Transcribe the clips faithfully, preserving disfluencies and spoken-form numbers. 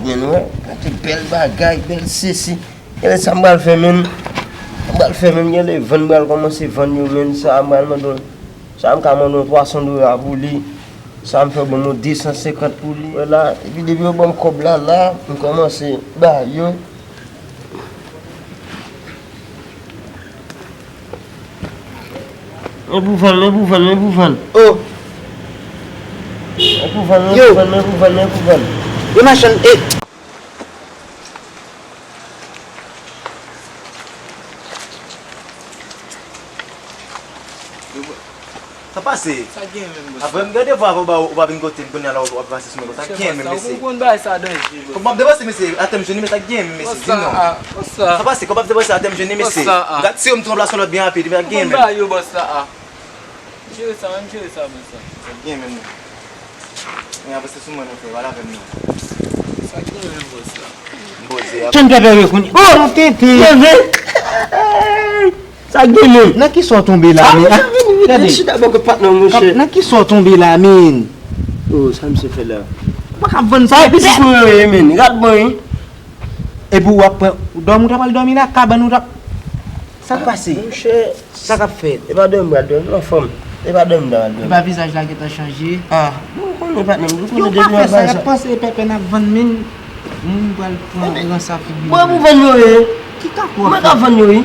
Men wè, gade bèl bagay, bèl sesi. Gade sa m pral fè, men. M pral fè, men. Gade vann, m pral kòmanse vann yo, men. Sa m pral mande w. Sa m ka mande w twa san dola pou li. Sa m fè ban m de san senkant pou li. Wè la, epi depi yo ban m kòb la, la, m kòmanse ba yo. Men pou vann, men pou vann, men pou vann. Oh. Men pou vann, men pou vann, men pou vann, men pou vann. Yo machann, e. Sa pase? Sa gen menm, bòs? Apre m gade vwa ou pa, ou pa vin kote m kounye a la, ou ap pase sou mwen konsa. Sa gen menm, mesye. Ou konn bagay sa danje, bòs. Kòman m te pase, mesye? Atè m jwenn li, men sa gen menm, mesye? Di non. Sa pase? Kòman m te pase, atè m jwenn li, mesye? Gad si yo m twonp la sou lòt byen rapid, men sa gen menm. Ou konn bagay yo, bòs la a. M jere sa, m jere sa, bòs la. Sa gen menm. Men avanse sou mwen, monchè, pale avè m non. Sa gen menm, bòs la. M poze a. Chen pèpè yo kounye. Oh! Tenten. Leve. Sa gen menm. Nan ki sa w tonbe la, men? Ah, vini, vini, vini, chita bò kote patnè w, monchè. Nan ki sa w tonbe la, men? Oh, sa misye fè la? Ou pa ka vann sa, epi se pou yo ye, men. Gad mwen, wi. Epi w ap pran, dòmi w t ap al dòmi la, kabann ou t ap. Sa k pase? Monchè. Sa k ap fèt? E pa dòmi m pral dòmi, m anfòm. E pa dòmi m ta pral dòmi. E pa vizaj la gentan chanje? Ah, bon, ou konnen patnè m, ou konnen depi m ap bay sa. Yo pa fè sa, y ap panse e pèpè n ap vann, men moun pral pran rans a figi nou. Mwen pou vann yo ye. Ki kakòt? Mwen ka vann yo, wi.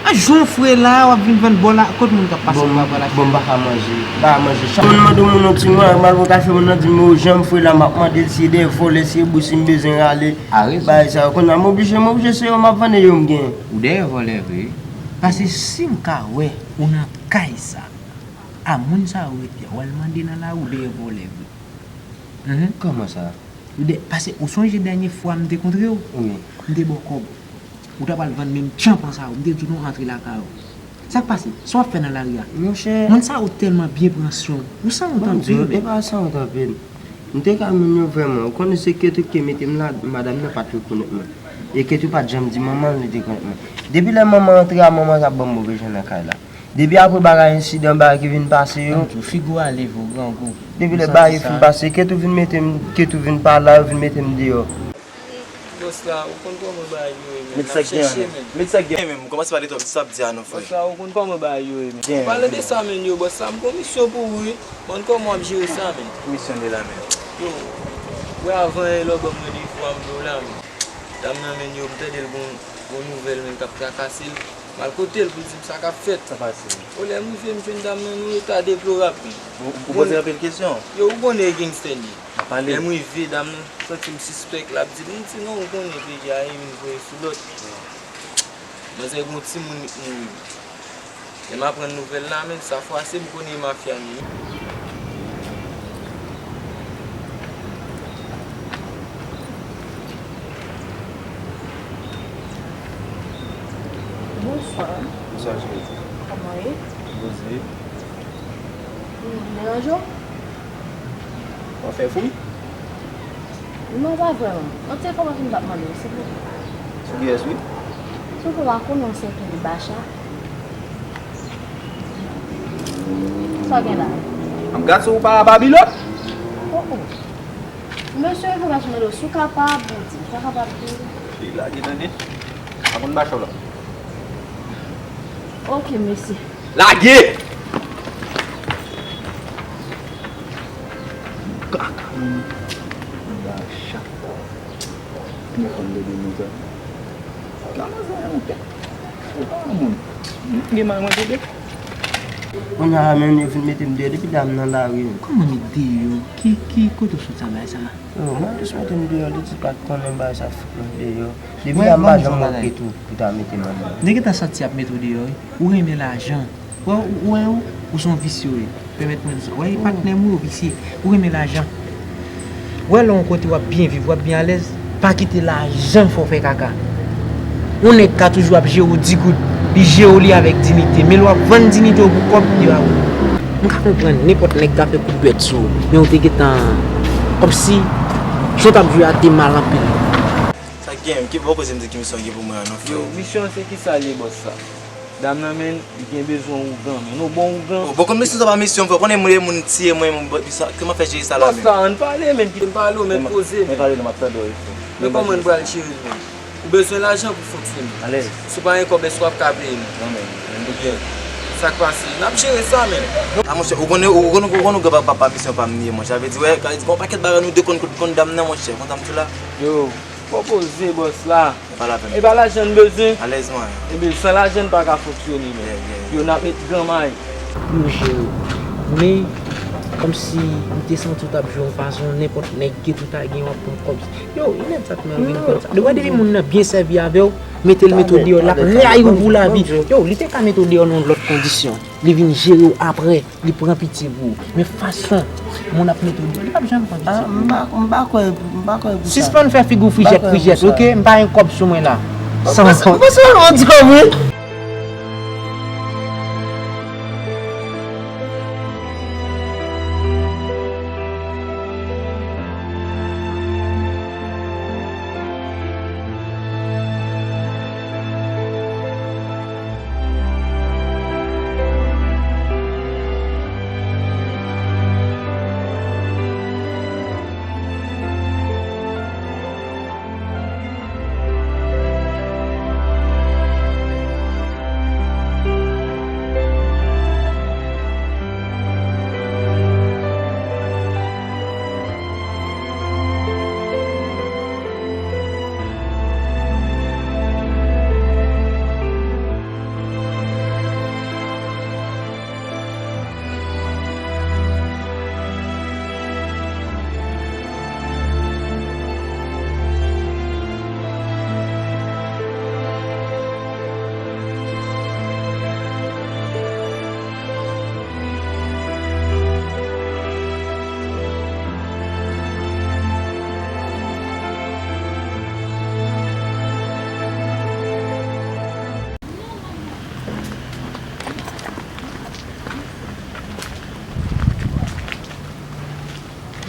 A jou w fre la, w ap vin vann bò la, kot moun k ap pase pou al achte? Bon, m pa ka manje, m pa ka manje. Chak moun mande moun yon ti mwen, m al pran kafe, moun nan di m, o, jan m fre la, m ap mande l si e de vòlè, si e bousi m bezwen rale. A rezon. Bagay sa yo, kounye a m oblije, m oblije se yo m ap vann e yo m gen. Ou dèyè vòlè vre, wi. Paske si m ka wè ou nan kay sa, a moun sa yo rete, w al mande nan lari, ou dèyè vòlè vre. Mhm. Kòman sa? Ou dè-, paske ou sonje dènye fwa m te kontre w? Wi. M te ba w kòb. Ou t ap al vann menm tchanpan sa yo. M te di w non antre lakay ou. Sa k pase? Sa w ap fè nan lari a? Monchè. Moun sa yo tèlman byen pran swen w. Ou sanwont anpil. E pa sanwont anpil. M te ka menm yo vrèman. Ou konnen se Ketou ki te mete m la, madanm nan pa t rekonèt mwen. E Ketou pa t janm di manman l li te konèt mwen. Depi lè manman antre a, manman t ap ban m move jan nan kay la. Depi apre bagay ensidan bagay ki vin pase yo. Ann di w, figi w ale vre, ou grangou. Depi lè bagay yo fin pase, Ketou vin mete m, Ketou vin pale a, yo vin mete m deyò. Bòs la, ou konn kòman bagay yo ye, men. N ap chèche, men. Met sa k gen menm. Kòmanse pale twòp, sa ap di a non, frè. Bòs la, ou konn kòman bagay yo ye, men. Pale de sa, men, yo, bòs la, m gon misyon pou ou, wi. Konn kòman w ap jere sa, men. Ki misyon de la, men? Yo, wè avan yè lè w ban m randevou a, m vle w la, men. Dam nan, men, yo, m tande l gon, gon nouvèl, men, k ap trakase l. M al kote l pou l di m sa k ap fèt. Sa pase? O, lè m rive, m jwenn dam nan nan yon eta deplorab, men. Ou, ou poze anpil kesyon? Yo, ou konnen e gangstè li ye. Lè m rive, dam nan santi m sispèk, l ap di m, m di non, ou konnen peyi a, e vin voye sou lòt. Manzè gon timoun li t mouri. Lè m aprann nouvèl la, men sa fwase m konnen e mafya li ye. Bonswa. Bonswa, cheri. Kòman w ye? Poze. M deranje w? W ap fè fou? Non, pa vrèman. Yon ti enfòmasyon m t ap mande w, silvouplè. Sou kiyès, wi? Silvouplè, m pa konnen yon sèten Bacha. Sa w gen la? Ap gad si w pa Babilòn. Oh, oh. Mesye, enfòmasyon m mande w, si w kapab, ou di m, si w kapab di m. Li lage, tande. Pa konn Bacha w la. Ok, mesi. Lage! Kaka, menm. Bacha. Mwen konn de nou sa. Kòman sa yon tèt? Ou pa yon moun. Gen mal mwen tande. Kounye a menm yo fin mete m deyò depi dam nan lari. Kòman met deyò? Ki, ki kote w sot sa bay sa? Yo, mwen jis mete m deyò, li di pa t konnen bagay sa fout mwen deyò. Depi la m pa janm wè Ketou pou ta mete m anndan. Nèg gentan santi y ap mete w deyò, wi. Ou renmen lajan. Wè, ou, ou, ou se yon visye, wi. Pèmèt mwen di sa. Wè, e patnè m, wi, ou visye. Ou renmen lajan. Wè, lè yon kote w ap byen viv, w ap byen alèz, pa kite lajan fè w fè kaka. Yon nèg ka toujou ap jere w di goud, li jere w li avèk diyite, men lè w ap vann diyite w pou kòb, li pa bon. M ka konprann nenpòt nèg ka fè kout dwèt sou ou, men ou te gentan kòmsi jan w t ap jwe a te mal anpil. Sa k gen, ki bò koze m di ki misyon gen pou mwen an non, frè? Yo, misyon se kisa l ye, bòs la? Dam nan, men, li gen bezwen ougan, men. Nou bon ougan. Bon, bon, kòm misyon sa pa misyon, frè, konnen mwen, moun tiye mwen, mwen, sa, kòman fè jere sa la, men? Bòs la, ann pale, men, kite m pale w, men poze, men. Men pale non, m ap tande w, wi, frè. Men kòman n pral jere l menm? Ou bezwen lajan pou fonksyone. Alèz. Si w pa gen kòb, èske w ap ka peye m? Non, men, men, men. Sa k pase? N ap jere sa, men. A, monchè, ou konnen, ou konnen, ou konnen granpapa misyon pa m li ye, monchè. Sa vle di, wè, ka di, gon pakèt bagay nou de konn, konn, konn dam nan, monchè. Konn sa m di w la? Yo, pwopoze bòs la. E pa lapenn. E pa lajan n bezwen. Alèz, mwen. Ebyen, san lajan n pa ka fonksyone, men. Yeah, yeah, yeah. Yo, n ap met granmay. Yo jere w. Men, kòmsi m te santi w t ap jwe yon fason, nenpòt nèg ke tou ta gen, w ap pran kòb. Yo, Inèt sa t nan vin konsa. Ou wè depi moun nan byen sèvi avè w, mete l, mete w deyò, l ap rayi w pou lavi. Yo, li te ka mete w deyò nan yon lòt kondisyon. Li vin jere w apre, li pran pitye pou ou. Men fason moun ap mete w deyò, li p ap janm pran pitye pou ou. M pa, m pa kwè, m pa kwè pou sa. Sispann fè figi w frijèt, frijèt, oke? M pa gen kòb sou mwen la. San kòb. Ou panse w di kòb, wi?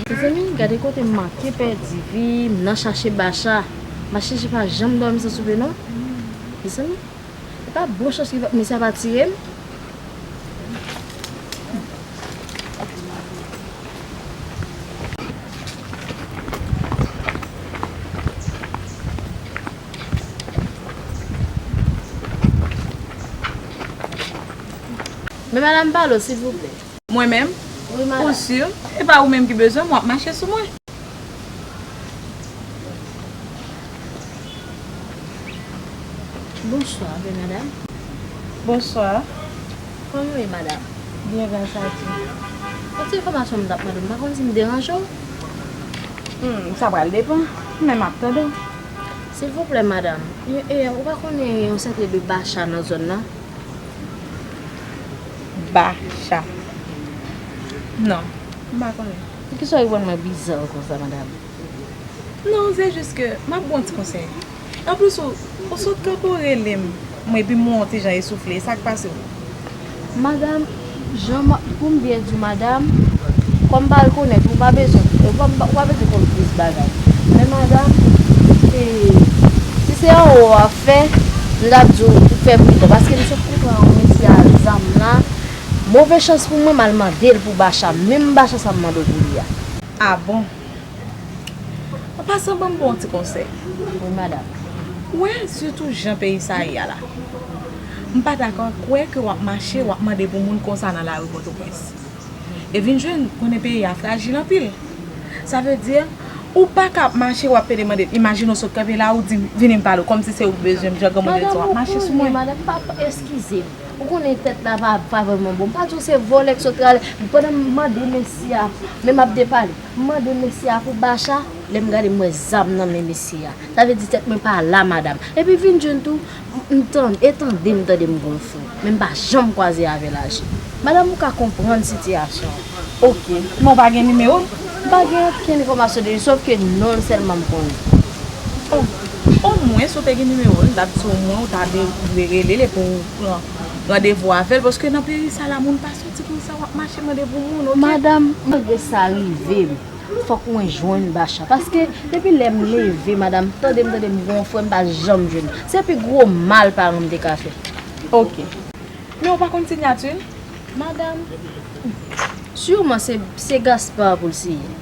Mezanmi, gade kote m manke pèdi vi, m nan chache Bacha. M ap chache pa janm dòmi san soupe non. Mezanmi, e pa bon chans ki mesye a pa tire m. Men madanm, pale w, silvouplè. Mwen menm? Wi, madanm. Ou si? E pa ou menm ki bezwen m, w ap mache sou mwen. Bonswa, bèl madanm. Bonswa. Kòman w ye, madanm? Byen, gras a Dye. Yon ti enfòmasyon m t ap mande w, m pa konn si m deranje w. Hmm, sa pral depann, men m ap tande w. Silvouplè, madanm, e, e, ou pa konnen yon sèten de Bacha nan zòn nan? Bacha. Non, m pa konnen. Poukisa w reponn mwen bizar konsa, madanm? Non, se jis ke m ap ba w yon ti konsèy. Anplis, ou, ou sot kanpe w rele m, mwen, epi m wè w ti jan esoufle. Sa k pase w? Madanm, jan m, pou m byen di w, madanm, kòm m pa rekonèt ou, ou pa bezwen, ou pa, ou pa bezwen konn plis bagay. Men madanm, e, si se anwo w ap fè, m t ap di w pou fè pridan, paske m sot konprann yon mesye a zam la, move chans pou mwen, m al mande l pou Bacha, menm Bacha sa m mande w pou li a. A bon? An pasan, ban m ba w yon ti konsèy. Wi, madanm. Ou wè, sitou jan peyi sa ye a la, m pa ta ka kwè ke w ap mache, w ap mande pou moun konsa nan lari Pòtoprens. E vin jwenn, konnen peyi a frajil anpil. Sa vle di, ou pa ka ap mache, w ap pede mande, imajine w sot kanpe la, ou di m, vini m pale w, kòmsi se ou k bezwen m, jan granmoun yo di, w ap mache sou mwen. Madanm, ou konnen, madanm, pa, pa, eskize m. Ou konnen tèt la pa, pa vrèman bon. M pa di w se vòlè k sot rale. Pandan m mande mesye a, men m ap depale. M mande mesye a pou Bacha, lè m gade m wè zam nan men mesye a. Sa vle di tèt mwen pa la, madanm. Epi vin jwenn tou, m, m tande, e tande m tande m gon frè. Men m pa janm kwaze avè l aje. Madanm, ou ka konprann sitiyasyon an. Oke. Men w pa gen nimewo l? M pa gen okenn enfòmasyon de li, sòf ke non l sèlman m konnen. O, omwen, si w te gen nimewo l, m t ap di w omwen ou ta de-, dwe rele l epi w pran randevou avè l, paske nan peyi sa la, moun pa soti konsa, w ap mache mande pou moun, oke? Madanm, malgre sa rive m, fòk mwen jwenn Bacha. Paske depi lè m leve, madanm, tande m, tande m gon frè m pa janm jwenn. Se pi gwo mal paran m te ka fè. Oke. Men ou pa konn siyati l? Madanm, siman se, se Gaspard pou l siyen.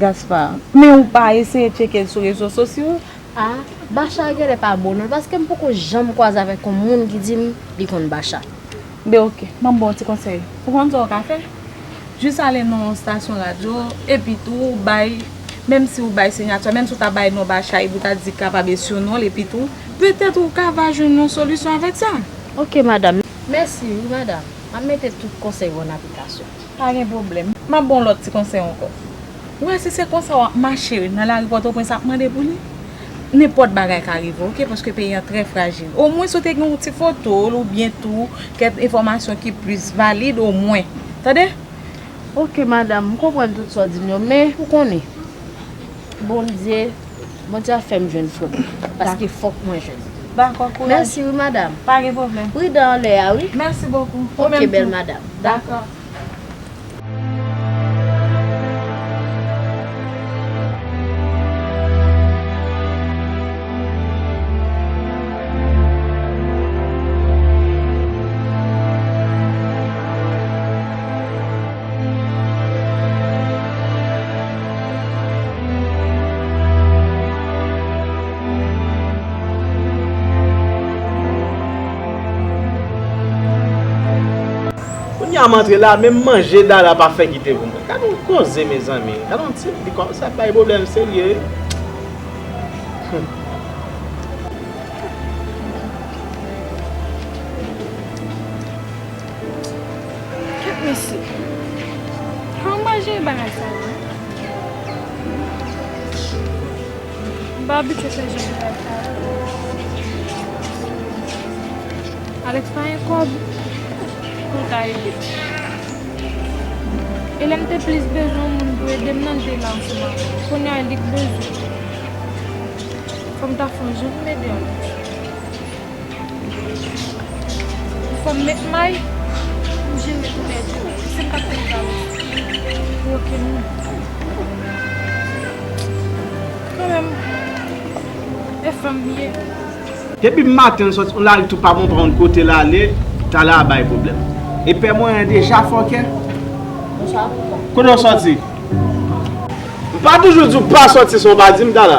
Gaspard, men ou pa eseye tcheke l sou rezo sosyo? A, Bacha genlè pa bon non, paske m poko janm kwaze avèk yon moun ki di m li konn Bacha. Ben oke, ban m ba w ti konsèy. Ou konn sa w ka fè? Jis ale nan yon stasyon radyo, epi tou ou bay, menm si ou bay siyati, menm si ou ta bay non Bacha epi ou ta di kapab e sou non l, epi tou petèt ou ka va jwenn yon solisyon avèk sa. Oke, madanm. Mèsi wi, madanm. M ap mete tout konsèy w an aplikasyon. Pa gen pwoblèm. M ap ba w lòt ti konsèy ankò. Ou wè, si se konsa w ap mache nan lari Pòtoprens ap mande pou li, nenpòt bagay ka rive, oke? Paske peyi a trè frajil. Omwen si w te gen yon ti foto l oubyen tou kèk enfòmasyon ki plis valid, omwen. Tande? Oke, madanm, m konprann tout sa w di m yo, men ou konnen, Bondye, Bondye ap fè m jwenn frè m, paske fòk mwen jwenn. Dakò, kouraj. Mèsi wi, madanm. Pa gen pwoblèm. Pridan anlè a wi. Mèsi bokou. Ou menm tou. Oke, bèl madanm. Dakò. Kounye a m antre la, menm manje Dala pa fè kite pou mwen. Gade yon koze, mezanmi. Gade yon ti, li kòmanse ap bay pwoblèm serye wi. Kèt mesye. Kòman manje bagay sa yo? M pa abitye fè jan de bagay sa yo. Alex pa gen kòb pou l ta ede. E lè m te plis bezwen yon moun pou ede m nan, l te la ansanm avè m. Kounye a, li k bezwen. Fò m ta fè yon jan pou m ede Alex. Fò m met may pou m jere tou lè de. Si m t ap fè travay pou okenn moun. Kanmenm, e fanm m ye. Depi maten l sòti, yon lari tou pa bon, pa konn kote l ale, Dala bay pwoblèm. E pè mwen an deja fòkè. Kote w sòti? M pa toujou di w pa sòti san w pa di m, Dala?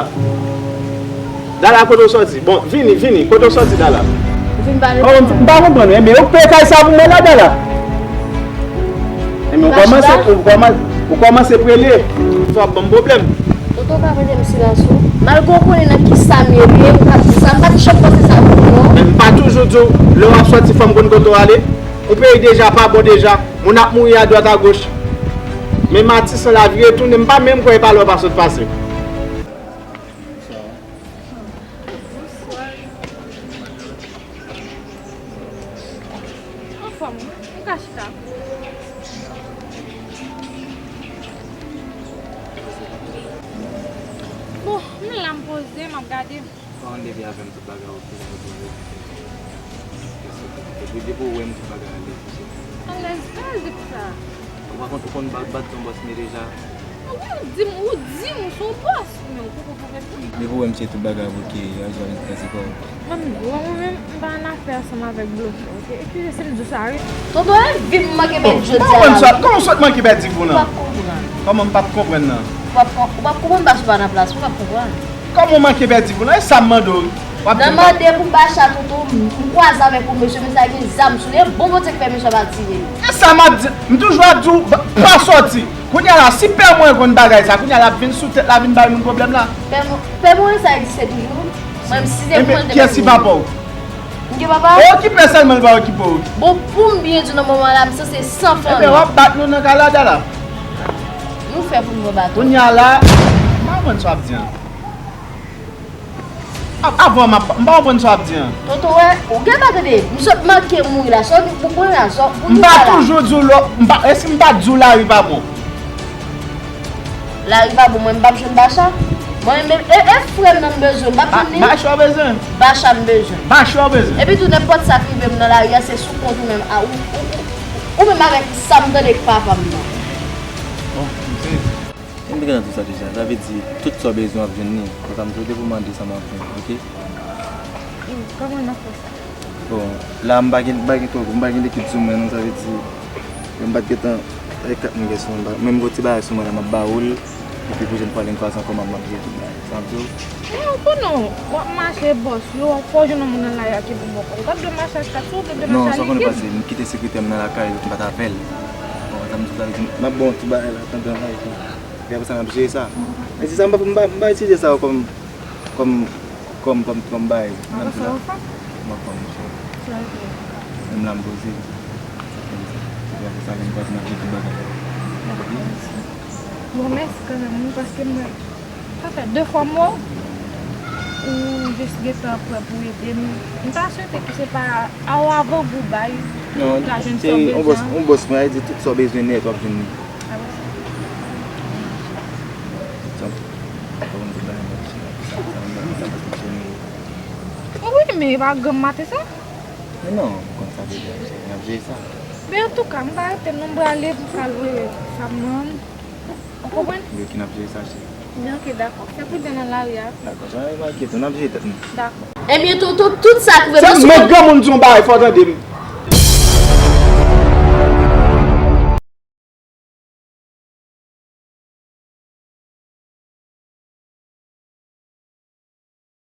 Dala, kote w sòti? Bon, vini, vini. Kote w sòti, Dala? Ou vin pale. Oh, m pa konprann. Enben, ou peye kay sa pou mwen la, Dala? Enben, ou kòmanse, ou kòmanse, ou kòmanse prele. Fò w ap ban m pwoblèm. Toto pa mete m silans ou. Malgre w konnen nan kisa m ye, ou pa di sa, m pa t janm panse sa pou ou non. Men m pa toujou di w, lè w ap sòti, fò m konn kote w ale? Yon peyi deja pa bon deja. Moun ap mouri adwat agoch. Men Matisan la vire tounen, m pa menm kwè e pa la w pa sot pase. Anfòm wi, ou ka chita. Bon, m la m poze, m ap gade. Ou pa konn depi avè m tout bagay oke, depi ou wè m tout bagay alèz. Alèz, pa di sa. Ou pa konn, ou konn bat, bat yon bòs men deja. Ou di m, ou di m ou se yon bòs, men ou poko pwomèt mwen. Depi ou wè m se tout bagay oke, a jwa vin pase pa w. Mwen menm, mwen menm, m pa annafè ansanm avèk blofè, oke? Eskize si m di w sa wi. Tonton, e vi m manke pèdi jodi a la. Kòman w sot manke pèdi pou w lan? Ou p ap konprann. Kòman m p ap konprann nan? Ou p ap konprann paske w pa nan plas ou, w p ap konprann. Kòman w manke pèdi pou w lan? E sa m mande w. W ap di m pa. Nan mande pou Bacha, Toto, m, m kwaze avèk yon mesye, mesye a gen zam sou li. E bon Bondye k fè mesye a pa tire. E sa m ap di, m toujou ap di w, pa sòti. Kounye a la, si pè mwen konn bagay sa, kounye a l ap vin sou tèt la, vin bay moun pwoblèm la. Pè mwen, pè mwen sa egziste toujou. Mwen menm, si se pou mwen, te kiyès ki papa w? M gen papa? E okipe sèlman, l pa okipe w. Bon, pou m byen di w nan moman la, m sanse san fanmi. Ebyen, w ap bat nou nan kay la, Dala. Nou fè pou nou baton. Kounye a la, m pa konprann sa w ap di an. A-, avan, m ap, m pa konprann sa w ap di an. Toto, wè, ou gen pa tande, m sot manke mouri la, sa w di pou kounye a, sa w pou di la. M pa toujou di w lò, m pa, èske m pa t di w lari pa bon? Lari pa bon, mwen m p ap jwenn Bacha. Mwen menm, e, e frè m nan m bezwen, m p ap jwenn li. Bacha w bezwen? Bacha m bezwen. Bacha w bezwen? Epi tou, nenpòt sa k rive m nan lari a, se sou kont ou menm. A, ou, ou, ou, ou menm avèk sa m tande k papa m nan. Bon, m sezi. M te gen nan tout sa deja. Sa vle di, tout sa w bezwen w ap jwenn li. Konsa m sou depi w mande sa m ap jwenn, oke? Kòman n ap fè sa? Bon, la m pa gen, m pa gen twòp, m pa gen lekip sou mwen non, sa vle di, m pa t gentan avèk kat mwen gen sou mwen, m pa, menm gon ti bagay sou mwen la, m ap ba ou l. Epi pwochèn fwa lè n kwaze ankò, m ap, m ap jere tout bagay. Sa m di w? Men ou konnen w ap mache bòs yo, fò w jwenn yon moun nan lari a ki pou bò kò w. Ou pa t dwe mache ak kat, ou te dwe Non, mache sa w a konnen likid. Pase, m kite sekretè m nan lakay, m pa t avè l. Ou konprann sa m di w? Sa vle di m ap ba w yon ti bagay la, tankou yon bagay tou. Epi apre sa, m ap jere sa. Men se sa, m pa, m pa, m pa itilize sa yo kòm, kòm, kòm, kòm, kòm bagay. An pasan, ou fè? M ap fè, monchè. Sa, ok. Menm la, m poze. Sa fè m sa. Epi apre sa, lè m kwaze, m ap jere tout bagay. Bon, mèsi kanmenm, wi, paske mwen, sa fè de fwa m wè w, ou jis gentan prè pou ede m. M ta swete ke se pa a w avan gou bay, Non, ou ta jwenn se sa w yon bòs, bezwen. Yon bòs mwen, li di tout sa w bezwen nèt, w ap jwenn li. A, mèsi. Sa, sa, sa, sa, sa, sa, sa, Wi, men e pa granm maten sa. Men non, m konn sa deja, m ap jere sa. Men antouka, m pa rete non, m prale pou m ka lwe fanm nan. Ou konprann? Yo ki n ap jere sa, cheri. Men ok, dakò. Fè prudent nan lari a. Dakò, jan e manke tou, n ap jere tèt nou. Dakò. Ebyen, tonton, tout sa k vre Se m sou mwen granmoun di yon bagay, fò w tande m.